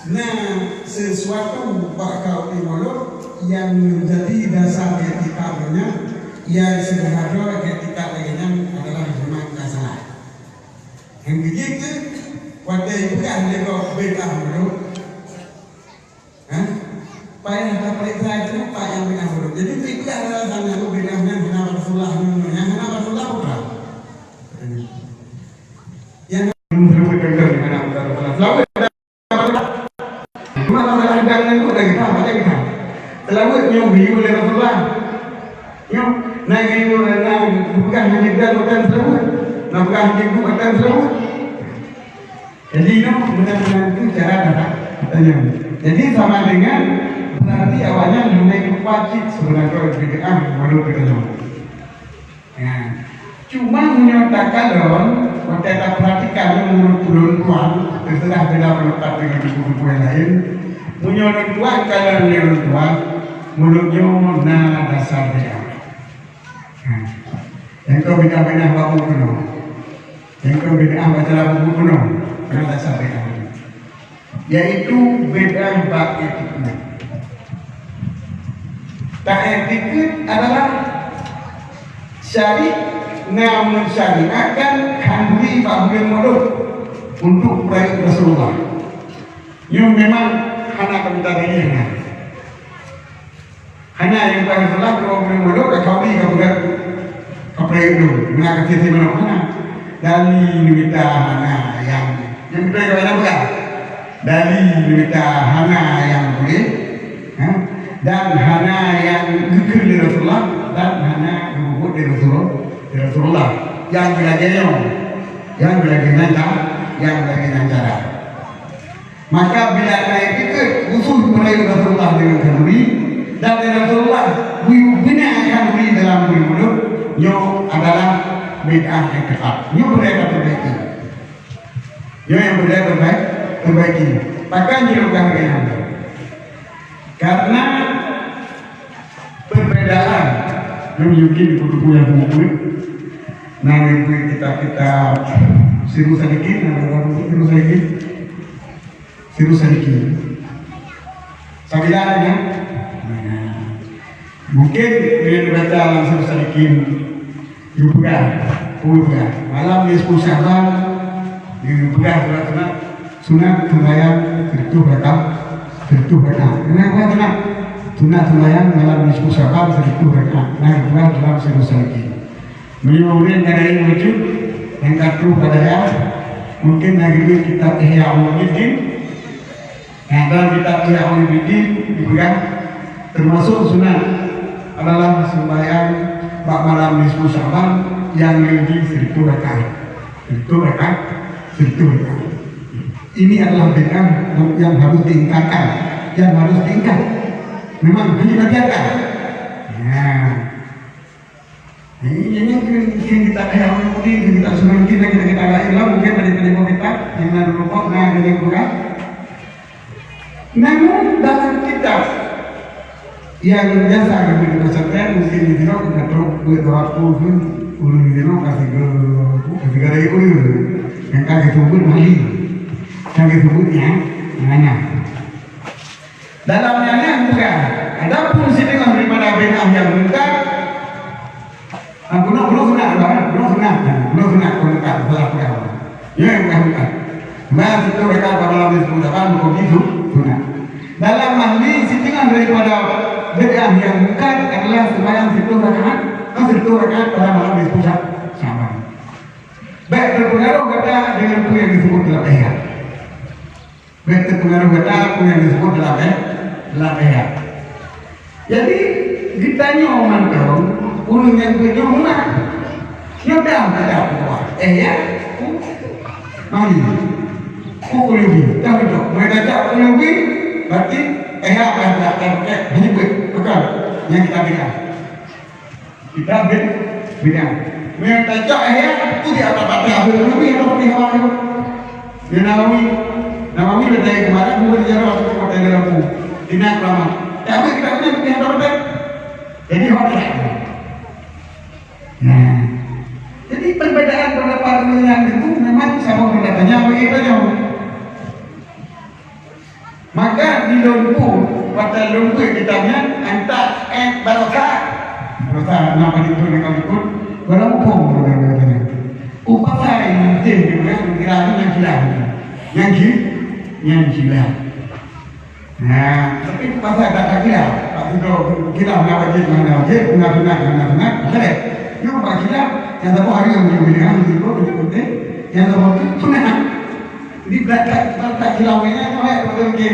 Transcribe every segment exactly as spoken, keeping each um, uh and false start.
Na sesuatu bak kaul Maulud nyang menjadi dasar iktikad nyan, nyang seubeuna droe iktikad lagée nyan adalah memang ka salah. Nyang keujeuet kheueh, watée jipeugah lé gob bid'ah Maulud, ha? Payah tapeuriksa itu, apa nyang bid'ah Maulud. Jadi, jipeugah dalam sana tu bid'ah nyan hana Rasulullah nyoe, nyang hana Rasulullah bukan. Nyang Cuma masalah hidangan tu lagi faham, ada kita. Selawat nyoe geuyue lé Rasulullah. Nyoe, na geuyue, na bukan hanya dia bukan selawat. Na bukan hanya itu bukan selawat. Jadi, nyoe benar-benar itu cara dah tanya. Jadi, sama dengan berarti awaknyan hanya wajib sebenarnya bid'ah menurut kita nyoe. Ya. Cuma meunyoe takalon, watée tapeuratikan meunurot ulôn tuan, teuseurah beda peundapat deungon buku-buku nyang laén, meunyoe ulôn tuan kalon lé ulôn tuan, meunurot nyoe na dasar beda. Ha. Nyang keu beda-beda bak buku keunoe. Nyang keu beda bak cara buku keunoe, na dasar beda. Yaitu bid'ah bak iktikad. Taiktikad adalah syarik na mensyariatkan khanduri bak buleuen Maulud untuk peurayaan Rasulullah. Nyoe memang hana keuminta dalil nyan. Hana nyang ka salah, dua puluh lima dolar ka khanduri ka peugah, ka peurayaan lôn, meunan ka sisi manok hana. Dali neumita hana nyang, nyang beutôi ka hana peugah. Dali neumita hana nyang boleh, ha? Dan hana nyang geukheun lé Rasulullah, dan hana geububuet lé Rasulullah, lé Rasulullah. Nyang beulagée nyoe, nyang beulagée nyan, nyang beulagée nyan cara. Maka bila na iktikad khusus meulayeue Rasulullah deungon khanduri, dan Rasulullah beu-, bina khanduri dalam buleuen Maulud, nyoe adalah bid'ah iktikad. Nyoe peureulée tapeurbaiki. Nyoe nyang peureulée tapeurbaiki. Pakon jinoe ka lagée nyan? Karena perbedaan, nyoe mungkin buku-buku nyang buku, na buku kitab-kitab Sirus Salikin, na buku Sirus Salikin. Sirus Salikin. Sabila, ya? Nah, mungkin bila dibaca lam Sirus Salikin, dipeugah, dipeugah. Malam nisfu Sya'ban, dipeugah sunat-sunat, sunat sembahyang seratus rakaat, seratus rakaat. Kenapa sunat? Sunat sembahyang malam nisfu Sya'ban seratus rakaat. Nah, dipeugah dalam Sirus Salikin. Meunyoe ureuëng ka rayeuk bacut, nyang ka troh bak dayah, mungkin na geubeuet kitab Ihya Ulumuddin. Nah, dalam kitab Ihya Ulumuddin dipeugah, teumasok sunat adalah sembahyang bak malam nisfu Sya'ban nyang leubeh sireutoh rakaat. Sireutoh rakaat, sireutoh rakaat. Ini adalah bid'ah yang harus diingkarkan, yang harus diingkar. Memang hanya dibiarkan. Nah, Ini, ini mungkin, mungkin kita kayak orang putih, mungkin kita suruh, mungkin kita, kita lain lah, mungkin pada, pada mau kita, yang ada rokok, nah, ada yang buka. Namun, dalam kitab yang biasa kami di pesantren, mungkin di sini kita tahu, buat dua ratus pun, ulun di sini kasih ke, kasih ke dari ulun. Yang kami sebut mali. Kami sebutnya, nanya. Dalam nyan peugah, adapun siteungoh daripada bid'ah nyang mungkar, ah, bunoe, bunoe sunat, bah, bunoe sunat, bunoe sunat, bunoe sunat, salah peugah. Nyoe nyang peugah mungkar. Nah, situ mereka pada malam nisfu Sya'ban, bukan gitu, sunat. Dalam Mahli, siteungoh daripada bid'ah nyang mungkar adalah sembahyang sireutoh rakaat, ah, sireutoh rakaat pada malam nisfu Sya-, Sya'ban. Baik, terpengaruh gata dengan apa yang disebut dalam ayat. Bék teupeungaruh gata peue nyang disebut dalam, eh, dalam ayat. Jadi, geutanyoe mantong, ureuëng nyang geunyoe umat. Nyoe dah gata peugah, eh, ya? Mari. Peue leubeh, dah beutôi. Meunyoe gata peue leubeh, berarti ayat dah, dah, dah, dah, hanya buat, bukan nyang kita dengar. Kita be-, bidang. Meunyoe tacok ayat, tu di atas-atas, habéh Nawawi atau Fatihah baru. Di Nawawi, Nawawi dah dari kemarin, bukan di jalan waktu kota dalam tu. Di nak lama. Tapi kita punya Fatihah atau Fatihah. Jadi, hot ya. Nah. Jadi, perbedaan pendapat yang itu memang sama pendapatnya, begitu saja. Lôn pun, watèe lôn beuet kitab nyan, antak, eh, baroesa. Baroesa, na padum thôn, na padum thôn. Barang muphom, barang muphom. Upasa nyang teuh dipeugah, kira nyang khilaf. Nyang khi-, nyang khilaf. Nah, tapi upasa tak, tak khilaf. Tak teudong khilaf na wajéb, na wajéb, na sunat, na sunat. Boleh. Nyoe bak khilaf, nyang saboh hari nyang meunyoe, meunyoe, meunyoe, nyang saboh tu sunat. Di belakang, belakang khilaf ni, nyoe, eh, betul ke?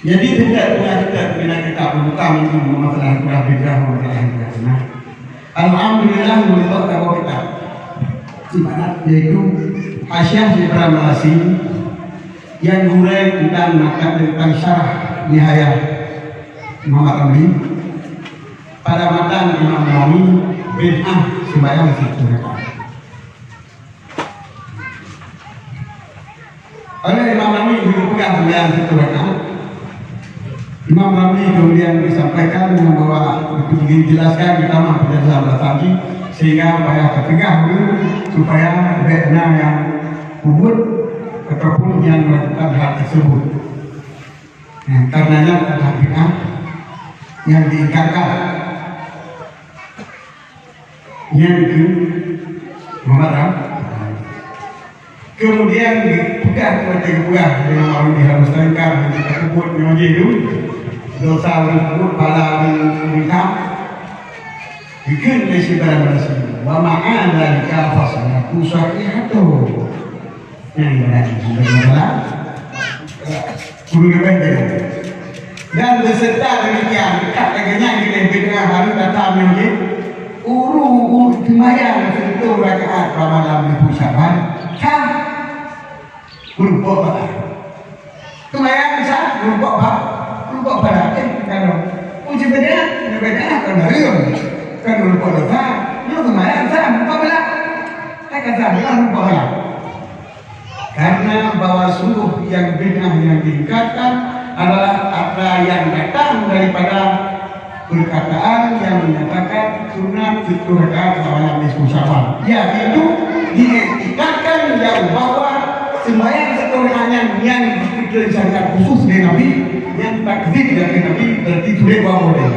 Jadi, setiap bulan kita bina kitab tentang itu, masalah akidah bid'ah, masalah akidah sunnah. Alhamdulillah, untuk tahu kitab. Ibarat yaitu Hasyiah Ibrahim Al-Asyi yang gurèe tentang matan, tentang syarah Nihayah Muhammad Ramli. Pada matan Imam Nawawi, bid'ah sembahyang situ rakaat. Oleh Imam Nawawi geupeugah sembahyang situ rakaat. Imam Nawawi kemudian disampaikan bahwa dijelaskan di tamah penjelasan belakang, sehingga payah teupeugah dulu supaya bèk na nyang peubuet ataupun nyang melakukan hal tersebut. Nah, karenanya adalah bid'ah yang diingkarkan. Nyan keuh Muhammad Ram-, kemudian dipeugah, watèe geupeugah Imam Ramli harus tangkar, hana tapeubuet nyoe jih tu. Dosa ureueng peubuet, pahala ureueng hitam. Dikheun lé Syekh Ibrahim Al-Asyi, "Wa ma'a dzalika fasalatu sahihatun." Nyang ibarat jih sumber masalah. Kudu leubeh dari. Dan beserta demikian, dekat lagèe nyan, di bid'ah harus datang nyoe jih. Ureueng-ureueng seumayang sireutôh rakaat bak malam nisfu Syaban, sah. Meureumpok bak. Seumayang sah, meureumpok bak. Meureumpok bak. Eh, kalau. Uji bid'ah, bid'ah kan hareuem. Kan meureumpok dosa. Nyoe seumayang sah, meureumpok bak. Kan sah, meureumpok bak. Karena bahwa sungguh yang bid'ah yang diingkarkan adalah apa yang datang daripada perkataan yang menyatakan sunat sireutôh rakaat bak malam nisfu Syaban, yaitu diiktikadkan yang bahwa sembahyang sireutôh rakaat nyan nyang dikeutreun syariat khusus lé Nabi, nyang takzib dari Nabi, berarti tuléh bak ulèe.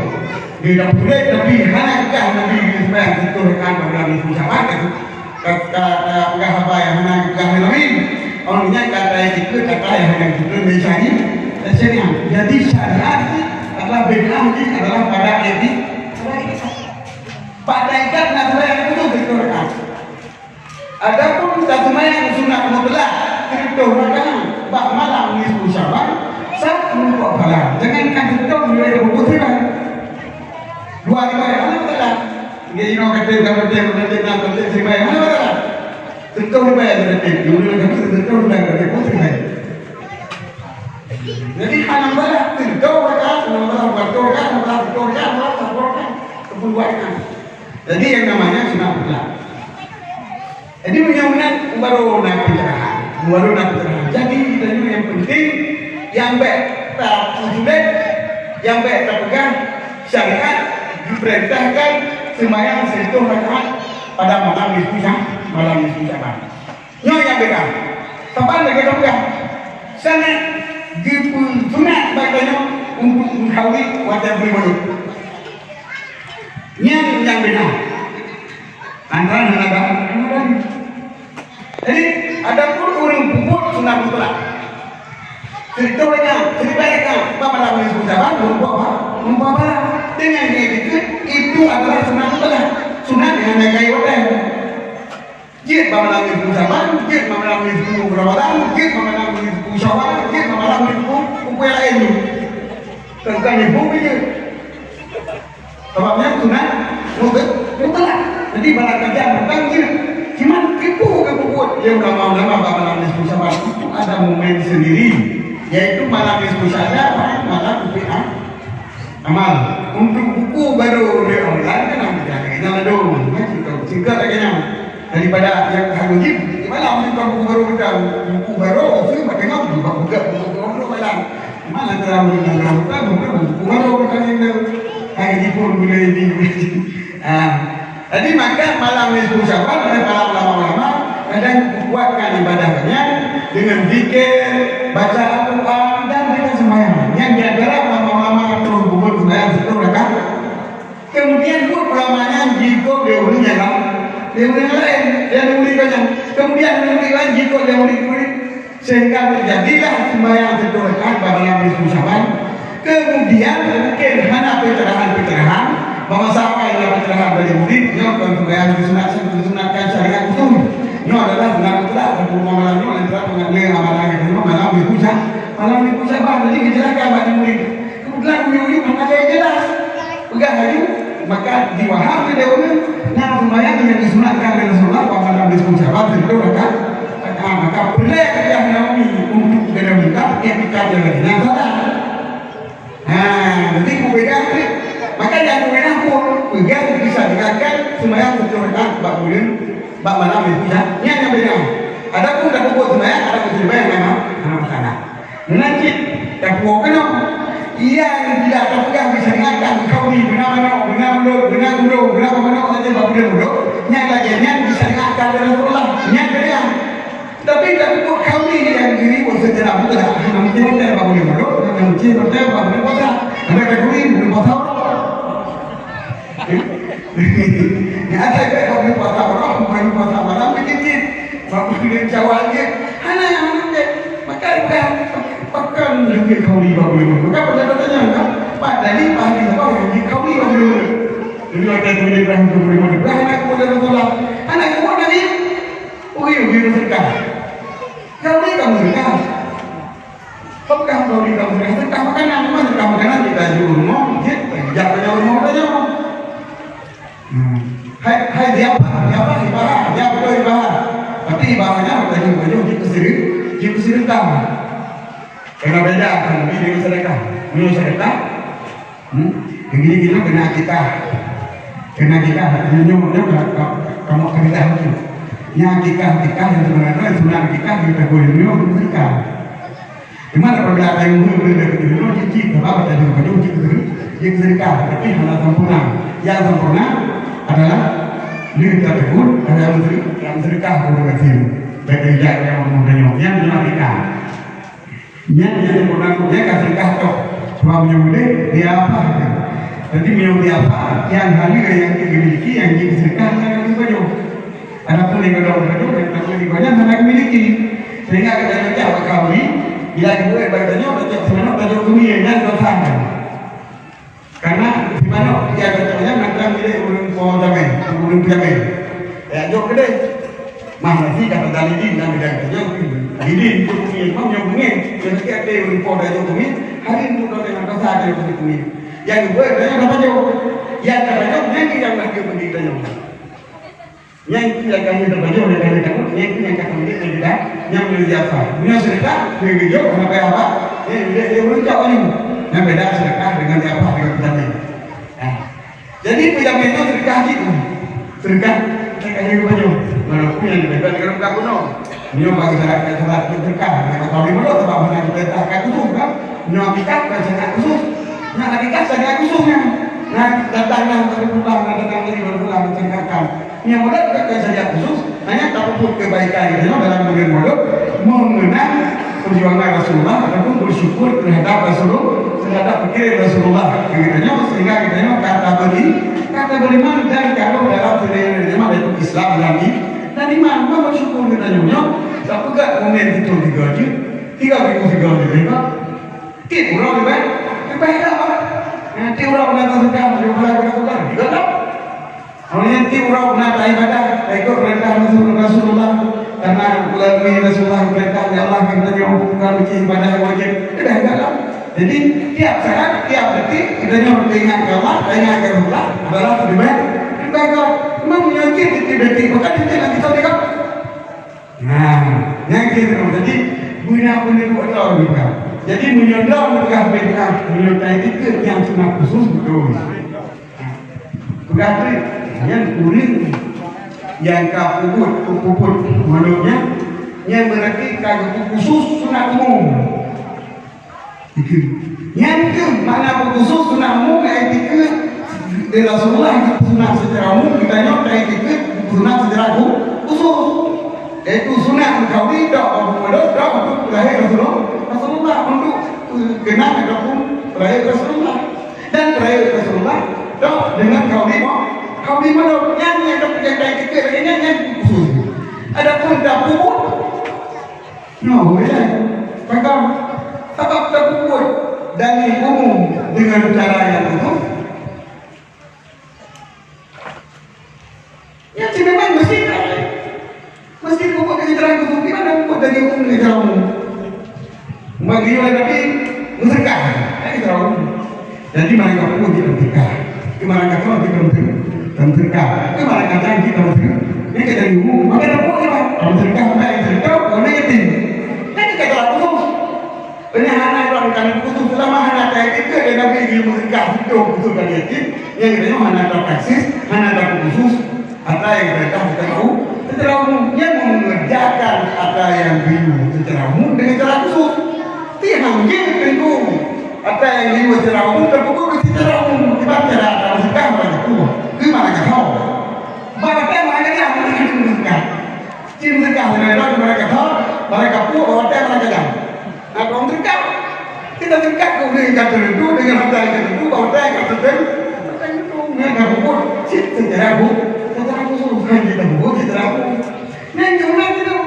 Dia dah tuléh, tapi hana peugah Nabi sembahyang sireutôh rakaat bak malam nisfu Syaban, kan? Ka, ka, ka peugah haba nyang hana geupeugah lé Nabi. Oh, nyan kata nyang jikheun, kata nyang hana jikheun lé syari-, lé syariat. Jadi, syariat jih adalah bid'ah jih adalah pada eti-, pada etikat. Pada etikat na seumayang itu sireutôh rakaat. Adapun taseumayang sunat mutlak sireutôh rakaat bak malam nisfu Syaban, sah meureumpok pahala. Jangankan sireutôh, meunyoe peubuet sirah. Dua riwayat, hana masalah. Nggak, inoe kata, kata, kata, kata, kata, sirah, hana masalah. Sireutôh ribèe teureuteb, dulu lagi sireutôh ribèe teureuteb pun ribèe. Jadi, hana masalah, sireutôh rakaat, hana masalah, dua reutôh rakaat, hana masalah, sireutôh rakaat, hana masalah, sepuluh rakaat, sepuluh rakaat. Jadi, yang namanya sunat mutlak. Jadi, meunyoe meunan, baru na pencerahan. Baru na pencerahan. Jadi, kita ni yang penting, yang bèk tapeusulet, yang bèk tapeugah, syariat diperintahkan seumayang sireutôh rakaat pada malam nisfu Sya-, malam nisfu Syaban. Nyoe nyang beda. Saban lagèe ka peugah. Sangat geupeusunat bak tanyoe untuk mengkhauri watèe bri baru. Nyan nyang beda. Antara hana ba-, hana ba-, Jadi, adapun ureueng peubuet sunat mutlak, sireutôh rakaat, siribèe rakaat, bak malam nisfu Syaban, meureumpok ba-, meureumpok ba-, dengan nyan dikeue, itu adalah sunat mutlak. Sunat nyang hana kai watèe. Jeuet bak malam nisfu Syaban, jeuet bak malam nisfu Ramadan, jeuet bak malam nisfu Syawal, jeuet bak malam nisfu, peue nyang laén nyoe. Teuka nisfu pih jeuet. Sabab nyan sunat mutlak. Jadi, bala kerja bukan jeuet. Cuman, kipu ke peubuet lé ulama-ulama bak malam nisfu Syaban itu ada momen sendiri, yaitu malam nisfu Syaban, malam Jumat. Amal. Untuk buku baru dia online kan, nak jaga kita ladung. Kan, kita singkat lagi nyan. Daripada yang hak wajib, di malam ni bukan buku baru kita. Buku baru, saya buat tengok, buka, buka buku baru malam. Mana terang dengan orang bukan, bukan buku baru kita ni. Hari ni pun boleh ni. Ah. Jadi maka malam nisfu Sya'ban oleh para ulama-ulama kadang kuatkan ibadah nyan dengan zikir, baca Al-Quran dan dengan sembahyang. Nyan di antara ulama-ulama yang turun kubur sembahyang satu rakaat. Kemudian buet ulama nyan jikok di ureueng nyang lain, di ureueng nyang lain, dan murid banyak. Kemudian murid lain jikok di murid-murid. Sehingga terjadilah sembahyang satu rakaat bak malam nisfu Sya'ban. Kemudian mungkin hana pencerahan-pencerahan, bahwa sampai ada pencerahan dari murid, nyoe kon sembahyang disunat, disunatkan syariat khusus. Nyoe adalah sunat mutlak, dan puluh malam nyoe adalah pengajian amalan kita nyoe malam nisfu Sya'ban. Malam nisfu Sya'ban, jadi dijelaskan bak murid. Kebetulan murid-murid hana jelas. Peugah laju, maka diwaham lé ureueng, na sembahyang nyang disunatkan lé Rasulullah bak malam nisfu Sya'ban, satu rakaat. Ah, maka peureulèe Imam Nawawi untuk geuneuk buka iktikad nyang lagèe nyan salah. Ha, jadi peubeda tu. Maka nyang peubeda pun peugah bisa dikatakan sembahyang satu rakaat bak buleuen, bak malam itu dah. Nyan nyang beda. Adapun dak peubuet sembahyang, adapun sembahyang memang hana masalah. Meunan cit, tapuwoe keunoe. Nyang bila tapeugah bisa dikatakan kauli beuna manok, beuna ulôn, beuna gulong, beuna manok saja bak buleuen ulôn. Nyang lagèe nyan bisa dikatakan lé Rasulullah. Nyan beda. Tapi, tapi bukan kauli yang diri buat sejarah mutlak. Hana mungkin hotel bak buleuen ulôn, hana mungkin hotel bak buleuen puasa. Hana kauli buleuen puasa. Ni ada ke bak buleuen puasa ureueng, bak buleuen puasa malam dikit-dikit. Bak buleuen Syawal je. Hana yang hana ke. Maka bukan, bukan lebih kauli bak buleuen ulôn. Bukan pada katanya kan. Padahal ni pasti apa yang dikauli bak buleuen ulôn. Jadi ada tulis Ibrahim tu buleuen ulôn. Ibrahim aku pada Rasulullah. Hana aku buat Nabi. Ui, ui, sedekah. Kauli kamu sedekah. Peugah kauli kamu sedekah. Sedekah makanan, mana sedekah makanan kita jual rumah, jit, jak pada rumah pada jauh. Hmm. Hai, hai, siapa? Siapa? Ibarat. Ya, betul, ibarat. Tapi ibaratnya baju-baju jit kesiri, jit kesiri utama. Kena beda kan, ini dengan sedekah. Ini sedekah. Hmm? Gini-gini kena akikah. Kena akikah. Nyoe, nyoe ka, ka, kamu akikah tu. Nya akikah, akikah yang sebenarnya, sebenarnya akikah kita boleh nyoe sedekah. Cuma apabila ada yang mulia boleh dari dulu, cicit, sebab ada juga dulu cicit dulu, dia sedekah. Tapi hal sempurna. Yang sempurna adalah dia kita tegur, ada yang sedekah, yang sedekah kepada Rasul. Baik dari jalan yang mau tanya, yang cuma kita. Nyan nyang peunaku, nyan ka sedekah toh. Cuma meunyoe udép, diapa tu? Jadi meunyoe diapa, nyang hana nyang dimiliki, nyang jeuet sedekah, nyan ka geupajoh. Adapun nyang ka geupajoh, nyang ka geupajoh, hana dimiliki. Sehingga kita baca bak kauli, bila geubuet bak tanyoe, baca simanok, tajoh keu mie, nyan dosa nyan. Karena simanok, ya, contohnya macam milik ureueng po jamé, ureueng jamé. Ya, jok keudeh. Mah nasi kata dalidin dan bidang kerja, dalidin tu bumi, memang yang bumi, yang setiap day ureueng po dah jok bumi, hari tu kau dengan dosa dia bumi. Yang dua, dia dapat jok. Yang dapat jok, yang yang lagi bagi kita jok. Nyang keu nyang ka lheueh tapajoh, nyang ka lheueh takot, nyang keu nyang ka tameuliek nyang teuka, nyang meunurot siapa. Meunyoe seudeukah, keu geujok, hana payah apa, eh, lé, lé ureueng cok nyoe. Nyang beda seudeukah dengan siapa, dengan peujamin. Nah, jadi peujamin nyoe seudeukah jih tu. Seudeukah, seudeukah nyang tapajoh. Walaupun nyang leubeh brat deungon buka gunong. Meunyoe bagi syarat, syarat seudeukah, nyang ka tabi mulut, sabab hana dipeurintah ka khusus, kan? Meunyoe akikah, bukan syarat khusus. Nyang akikah, syarat khusus nyan. Nah, datang lah, tapi pulang, datang lagi, baru pulang, seudeukahkan. Nyang mulod bukan syariat khusus, hanya tapeubuet kebaikan geutanyoe dalam buleuen Maulud, mengenang perjuangan Rasulullah ataupun bersyukur terhadap Rasulullah, terhadap pikiran Rasulullah geutanyoe, sehingga geutanyoe ka taberi, ka taberi man dan kalau dalam sebenarnya jemaah yaitu Islam dan i-, dan iman. Maka bersyukur geutanyoe nyoe, tak peugah momen itu tiga je, tiga ribu tiga je, kan? Tiep uroe leubeh, leubeh dah, kan? Tiep uroe bulan Ramadhan, tiep uroe bulan Ramadhan, tiga dah. Ulôn nyan tiep uroe na taibadah, taikot peurintah Rasul-, Rasulullah, karena meulalu Rasulullah peurintah lé Allah keu geutanyoe, ka meucit ibadah wajéb. Sudah, sudah lah. Jadi, tiap saat, tiap detik, geutanyoe teuingat keu Allah, teuingat keu Rasulullah adalah leubeh, leubeh gét. Cuma meunyoe cit tiep detik, maka tiep lagi tahu dekat. Nah, nyang keu droe. Jadi, beuna-beuna dua droe geupeugah. Jadi, meunyoe droe geupeugah bid'ah, meunyoe taikot nyang sunat khusus, beutôi. Peugah treuk, nyan ureueng nyang ka peubuet, peubuet maulud nyan, nyan beurati ka geupeu khusus sunat umum. Itu. Nyan keuh makna peubuet khusus sunat umum, iaitu Rasulullah sunat secara umum, geutanyoe taiktikad sunat secara khu-, khusus. Yaitu sunat meukawi, dok Abu Bakar, dok untuk lahé Rasulullah. Rasulullah untuk, eh, keunan ataupun lahé Rasulullah. Dan lahé Rasulullah, dok dengan kawi mo-, kawi modok. Nyan nyang dok nyang taiktikad lagèe nyan, nyan khusus. Adapun tapeubuet, nyoe boleh. Maka, sabab tapeubuet dalil umum dengan cara yang khusus, ya, sih memang mesti, mesti pokok dari terang khusus. Di mana pokok dari umum dari terang umum? Umat geuyue lé Nabi meuseukah, eh, terang umum. Jadi, mereka pun kita meuseukah. Ke mereka pun kita meuseukah. Ke mereka jangan kita meuseukah. Ini kita umum. Maka ada pun kita meuseukah, baik cerita, mana yatim. Jadi, kata khusus. Peue nyang hana droe kami khusus, seulama hana taiktikad lé Nabi geuyue meuseukah, beutôi khusus dan yatim, nyang geutanyoe hana tataksis, hana takhusus, atra nyang peurintah secara u-, secara umum. Nyang mengerjakan atra nyang geuyue secara umum dengan cara khusus. Ti hanjeuet teungku atra nyang geuyue secara umum, tapeubuet secara umum, kiban cara atra meuseukah bak geutanyoe. Keu mana ka hom? Bak gata mana ka hom? Cit meuseukah, mereka ka hom, mereka puek, bak gata mana ka hom? Nah, kalau meuseukah, kita seukah keu ureueng nyang ka teuneuk, dengan harta nyang ka teuneuk, bak watèe nyang ka teuneuk. Nyang ka peubuet cit secara bu-, secara khusus, bukan kita peubuet secara bu-, nyan keunan itu.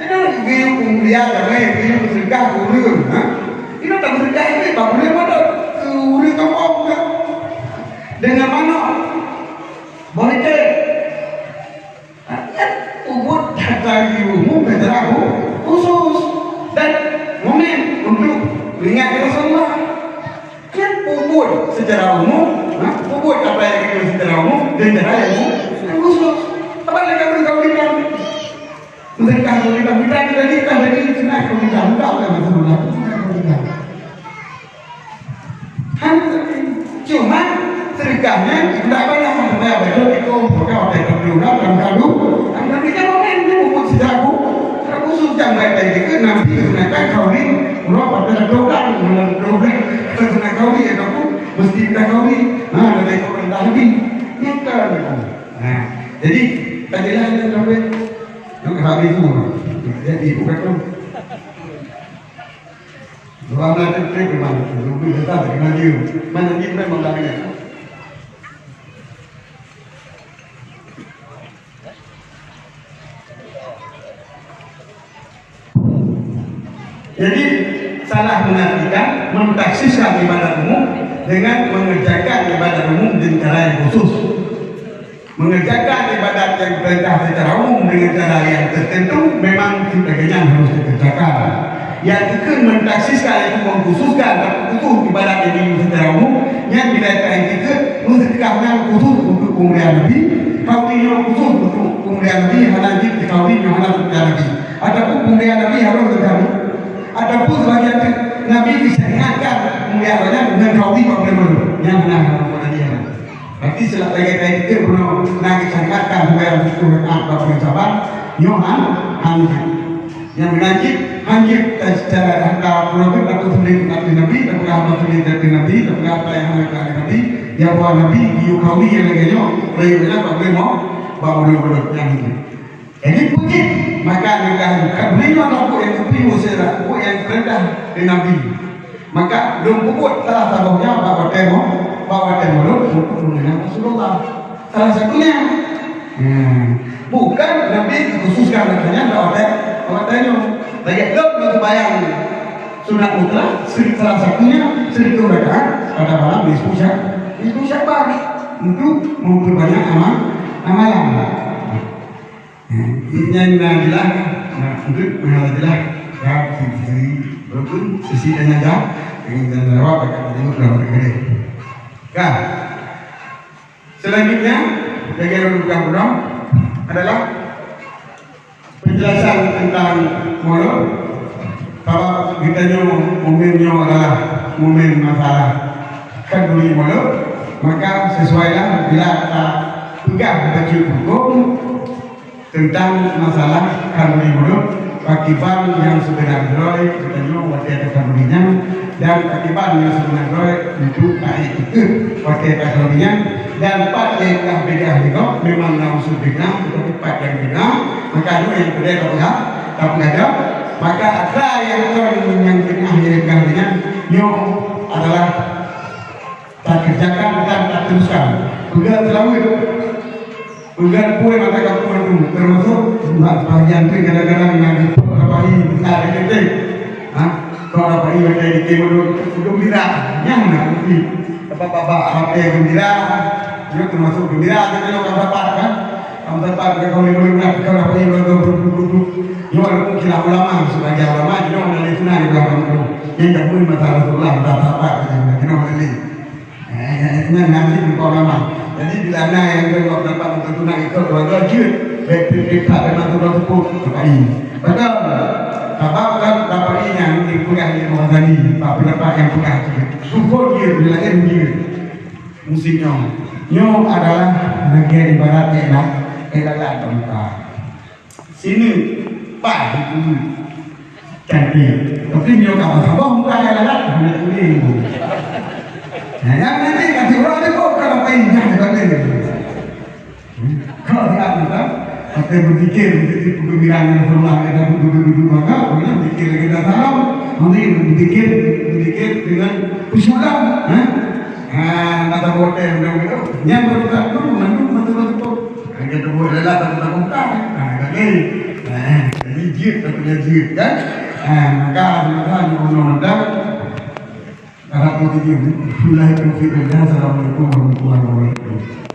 Itu geuyue peumulia damai, geuyue meuseukah keu ureueng, ha? Kita tak meuseukah ini, bak ureueng mana? Keu ureueng kampung, kan? Dengan manok. Boleh cek. Nyan peubuet atra geuyue umum, atra khusus dan momen untuk ingat Rasulullah. Nyan peubuet secara umum, ha, peubuet atra nyang geuyue secara umum dan atra nyang khusus. Apa lagèe ureueng kawinan? Meuseukah kawinan, kita jadi, kita jadi sunat kawinan, bukan Rasulullah, sunat kawinan. Hana tapi. Cuma, seudekah nyan, tidak payah, tidak payah, betul, itu, bukan, oke, tapi orang dalam kadu, tapi kita mau main, dia mau buat secara aku, secara khusus, jangan baik-baik juga, nanti gunakan kauli, uroe pada dua belas, bulan dua belas, kita guna kauli, ya, kamu mesti kita kauli. Nah, ada itu perintah Nabi. Ini kan, nah, jadi, tadilah ada sampai, yang kami itu, jadi, bukan tu. Dua belas detik memang lebih besar dari maju. Mana dia memang dah dengar. Jadi, salah mengartikan, mentaksiskan ibadat umum dengan mengerjakan ibadat umum dengan cara yang khusus. Mengerjakan ibadat nyang peurintah secara umum dengan cara nyang teuteuntu memang teukeunyan harôh teukerjakan. Nyang keukeuen mentaksiskan, yaitu mengkhususkan, tapeukhusôh ibadat nyang secara umum, nyan bila ka iktikeuet, meuseudekah nyan khusus untuk peumuliaan Nabi, kauli nyoe khusus untuk peumuliaan Nabi, hana jeuet keu kauli nyoe hana peumuliaan Nabi. Ataupun peumuliaan Nabi harôh keu kauli. Ataupun sebagian Nabi disyariatkan peumuliaan nyan dengan kauli bak buleuen mandum. Nyan hana, hana, hana, hana. Berarti seulama lagèe tadi tu, bunoe na geusyariatkan sembahyang tujuh rakaat bak buleuen Syaban, nyoe han, han jeuet. Nyang meunan cit, han jeuet ta-, ta-, ta-, tapeugah batèe Nabi, tapeugah batèe Nabi, tapeugah apa nyang hana keu Nabi, ya buah Nabi, geuyue kauli nyang lagèe nyoe, lagèe nyan bak buleuen mo-, bak buleuen-buleuen nyang jeuet. Jadi, peue jeuet, maka neukalon, ka buleuen nyoe buet nyang geupiôh sira, buet nyang teurendah lé Nabi. Maka lôn peubuet salah saboh nyan bak watèe mo-, bak watèe mulod untuk meungenang Rasulullah. Salah satunya. Hmm. Bukan Nabi khususkan rasanya bak watèe, bak watèe nyoe. Lagèe lôn meuseumayang sunat mutlak, seri-, salah satunya seribu rakaat pada malam nisfu Sya-, nisfu Sya'ban untuk memperbanyak amal, amalan. Nyan na jeulaih, na udép meuhana jeulaih. Ya, sisi, sisi, walaupun sisi tanya dah, ingin dan jawab akan dijawab dalam negeri. Kan? Selanjutnya, lagèe nyang buka bulan adalah penjelasan tentang mulod. Sabab geutanyoe momen nyoe adalah momen masalah khanduri mulod, maka sesuailah bila tapeugah bacut huköm teuntang masalah khanduri mulod, pakriban nyang sibeuna droe geutanyoe watèe takhanduri nyan, Dan pakiban nyang seubeuna droe untuk taék watée ka lheueh nyan, dan pat nyang ka bid'ah nyoe memang na unsur bid'ah, tetapi pat nyang bid'ah, maka nyoe nyang keudeh tapeugah, tapeugah. Maka atra nyang kon nyang bid'ah nyang ka lheueh nyan, nyoe adalah takerjakan dan tateruskan. Peugah seulaweuet. Peugah peue mata kampung tu, termasuk buat sebahagian tu kadang-kadang nak jipok rapai besar di K T. Ha? Kok rapai macam di K T tu gembira, nyang nak mesti. Sebab babak rapai gembira, dia termasuk gembira, dia kena orang dapat kan. Orang dapat ke kau lima belas, kau rapai orang tu duduk-duduk. Dia walaupun khilaf ulama, sebagai ulama, dia orang dari sunnah di belakang tu. Yang tak boleh masalah Rasulullah, tak dapat, dia orang dari. Eh, nyan, nyan cit muka ulama. Jadi, bila na nyang keuluwa pendapat untuk sunat ikot keluarga, jeuet. Baik, baik, baik, baik, baik, baik, baik, baik. Betul. Sabab kan, dapat nyan dipeugah lé Imam Ghazali, bak pendapat nyang peugah jeuet. Sukon jeuet, bila kan jeuet. Musim nyoe. Nyoe adalah lagèe ibarat ék la-, ék lalat bak muka. Sini, pah, itu. Cantik. Tapi nyoe ka saboh muka nyang lalat, hana kuning pun. Nah, nyang nanti kasih orang tu kok kalau paling indah daripada ni. Kalau tidak, kita pakai berzikir, berzikir kegembiraan yang Allah, kita duduk-duduk maka, kemudian berzikir lagi dah salam, nanti berzikir, berzikir dengan khusyuk lah, ha? Ha, kata bodoh yang bilang gitu, yang berdekat tu, mandu, mandu, mandu. Lagèe teubuet lé lah, bak teumpat muka. Ha, lagèe. Ha, jadi jeuet, tapi dia jeuet, kan? Ha, maka, maka, nyoe, nyoe, mantap. Harap positif. Bismillahirrahmanirrahim. Assalamualaikum warahmatullahi wabarakatuh.